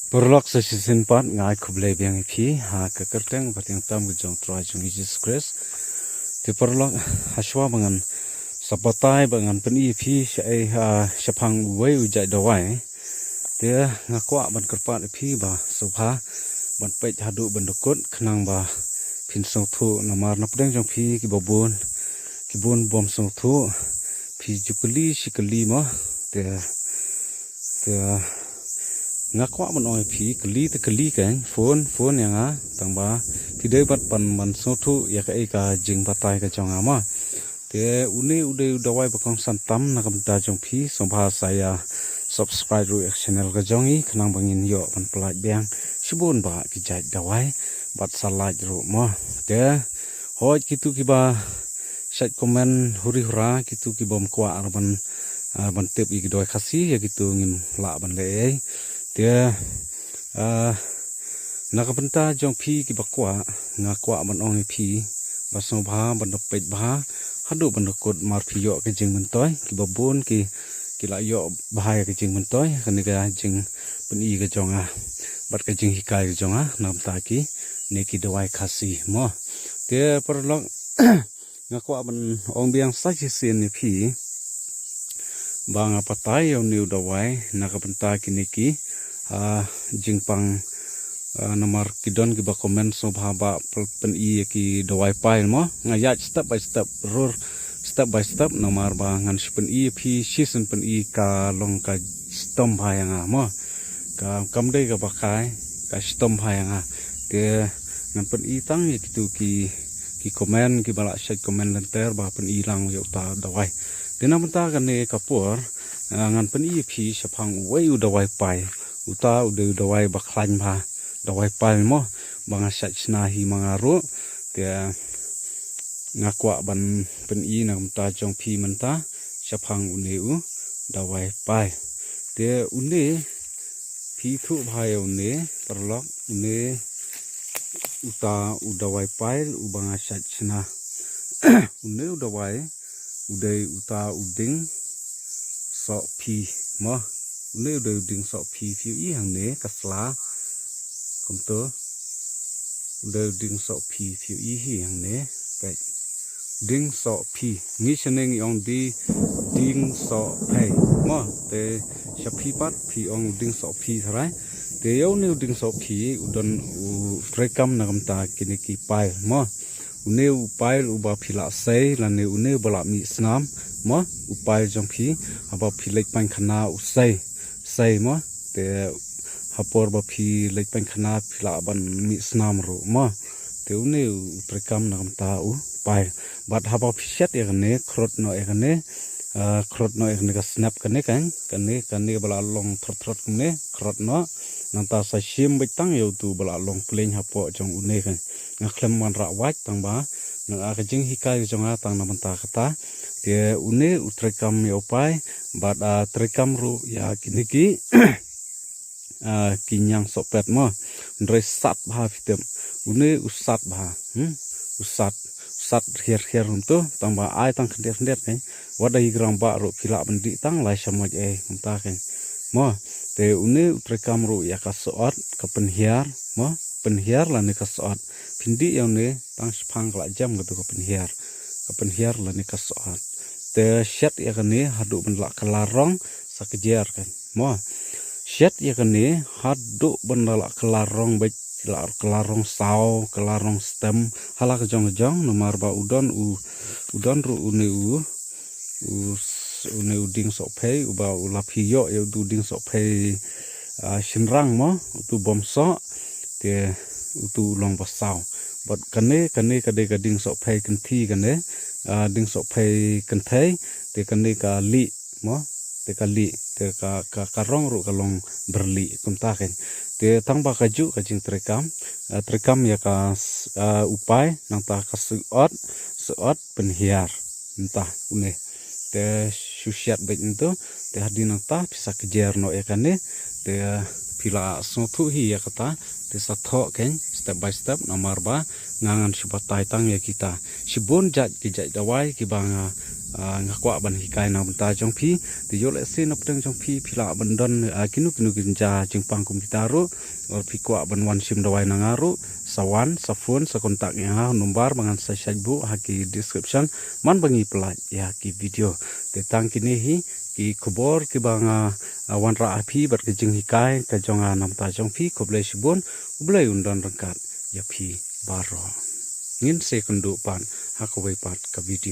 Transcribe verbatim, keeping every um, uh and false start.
Paralok, sa shisien pat nga ai khublei biang ïa phi ha ka kyrteng bad ïa ka kyrteng ka jong u Trai jong ngi Jisu Khrist. Te paralok, ha shuwa ba ngan sa batai ba ngan pyni ïa phi shaei, ha, shaphang uwei u jait dawai, te nga kwah ban kyrpad ïa phi ba sngewbha ban peit haduh ban da kut khnang ba phin sngewthuh, namar na pdeng jong phi kiba bun, ki bun bym sngewthuh. Phi ju kylli shi kylli mo. Te, te nga kwah ban ong ïa phi, kylli te kylli keiñ, phone, phone ïa nga, tang ba phi dei bad ban, ban sngewthuh ïa kaei ka jingbatai ka jong nga mo. Te une u dei u dawai ba kongsan tam, na ka bynta jong phi sngewbha sa ïa subscribe ruh ïa ka channel ka jong ngi khnang ba ngin ïoh ban pynlait biang shibun ba ki jait dawai bad sa like ruh mo. Te hooid, kito kiba shait comment huri hura, kito ki bym kwah ruh ban, ah, ban tip ïa ki dawai Khasi, ïa kito ngim lah ban leh ei. Te, ah, na ka bynta jong phi kiba kwah, nga kwah ban ong ïa phi ba sngewbha ban da peit bha haduh ban da kut, mar phi ïoh ka jingmyntoi. Kiba bun ki, ki la ïoh bha ïa ka jingmyntoi kane ka jingpyni ka jong nga bad ka jinghikai ka jong nga na ka bynta kine ki dawai Khasi mo. Te paralok, nga kwah ban ong biang sa shisien ïa phi ba nga batai ïa une u dawai na ka bynta kine ki, ah, jingpang, ah, namar ki don kiba comment sngewbha ba pyn-, pyni ïa ki dawai pile mo. Nga ïaid step by step, rur step by step, namar ba ngan shu pyni ïa phi, shisien pyni ka long ka shitom bha ïa nga mo. Ka, kam dei kaba kai, ka shitom bha ïa nga. Te ngan pyni tang ïa kito ki, ki comment, kiba la shait comment lynter ba pyni lang ïa uta u dawai. Te na ka bynta kane ka por, ah, ngan pyni ïa phi shaphang uwei u dawai pile. Uta u dei u dawai ba khlaiñ bha, dawai pile mo, ba nga shait shna hi ma nga ruh. Te nga kwah ban pyni na ka bynta jong phi mynta shaphang une u dawai pile. Te une, phi thuh bha ïa une paralok, une uta u dawai pile uba nga shait shna. Une u dawai u dei uta u dieng sohphi mo. Une u dei u dieng sohphi, phi ïohi hangne ka sla. Kumto. U dei u dieng sohphi, phi ïohi hi hangne. Peit. Dieng sohphi. Ngi shane ngi ong di dieng sohphei mo. Te sha phi pat phi ong dieng sohphi tharai. Te ïa une u dieng sohphi u don u treikam na ka bynta kine ki pile mo. Une u pile uba phi la sei, lane une uba la mih snam mo, u pile jong phi, haba phi leit paikhana u sei, sei mo. Te ha por ba phi leit paikhana phi lah ban mih snam ruh mo. Te une u treikam na ka bynta u pile. Bad haba phi shet ïa kane, khrot noh ïa kane, ah, khrot noh ïa kane ka snep kane kan, kane, kane ba la long throt throt kane, khrot noh. Nangta sa shim beit tang ïa utu ba la long khlem hapoh jong une kan. Nga khlem wanrah wait tang ba nga, ah, ka jinghikai jong nga tang na bynta kata. Te une u treikam ïa u pile, bad, ah, treikam ruh ïa kine ki, ah, ki ñiang sohpet mo. Hynrei sat bha phi tip. Une u sat bha. Hmm? U sat. U sat hiar hiar kumto. Tang ba ai tang khyndiat khyndiat kan. Wat da i grang ba ruh phi lah ban dih tang lai shamoit ei kumta kan. Mo. Te une u treikam ruh ïa ka sohot, ka pynhiar. Mo. Pynhiar lane ka sohot. Phin dih ïa une tang shaphang ka la jem kato ka pynhiar. Ka pynhiar lane ka sohot. Te shet ïa kane haduh ban da la kylla rong sa kjat kan. Mo. Shet ïa kane haduh ban da la kylla rong beit, la kylla rong saw, kylla rong stem, ha la ka jong ka jong, namar ba u don u, u don ruh une u, u s-, une u dieng sohphei, uba u la phi ïoh ïa utu dieng sohphei, ah, shynrang mo, utu bym soh, te utu u long ba saw. Bad kane, kane ka dei ka dieng sohphei kynthei kane, ah, dieng sohphei kynthei, te kane ka lieh mo, te ka lieh, te ka, ka, ka rong ruh ka long byrlieh kumta kan. Te tang ba kajuh ka jingtreikam, ah, treikam ïa ka s-, ah, u pile, nangta ka sohot, sohot pynhiar. Mynta une. Te shu shet beit mynta, te hadien nangta phi sa kjat noh ïa kane, te phi la sngewthuh hi ïa kata, te sa thoh kan step by step, namar ba nga ngan shu batai tang ïa kita. Shibun jait ki jait dawai kiba nga, Ah, nga kwah ban hikai na bynta jong phi. Te ïoh lehse na pdeng jong phi phi lah ban don, ah, kino kino ki jingpang kum kita ruh. Or phi kwah ban wan shim dawai na nga ruh, sa wan, sa phone, sa contact ïa nga ha number ba ngan sa shait buh ha ki description man ba ngi pynlait ïa ki video. Te tang kine hi ki khubor kiba nga, ah, wanrah ha phi bad ka jinghikai ka jong nga na bynta jong phi. Khublei shibun. U Blei un don ryngkat ïa phi baroh. Ngin sa ïakynduh pat ha kawei pat ka video.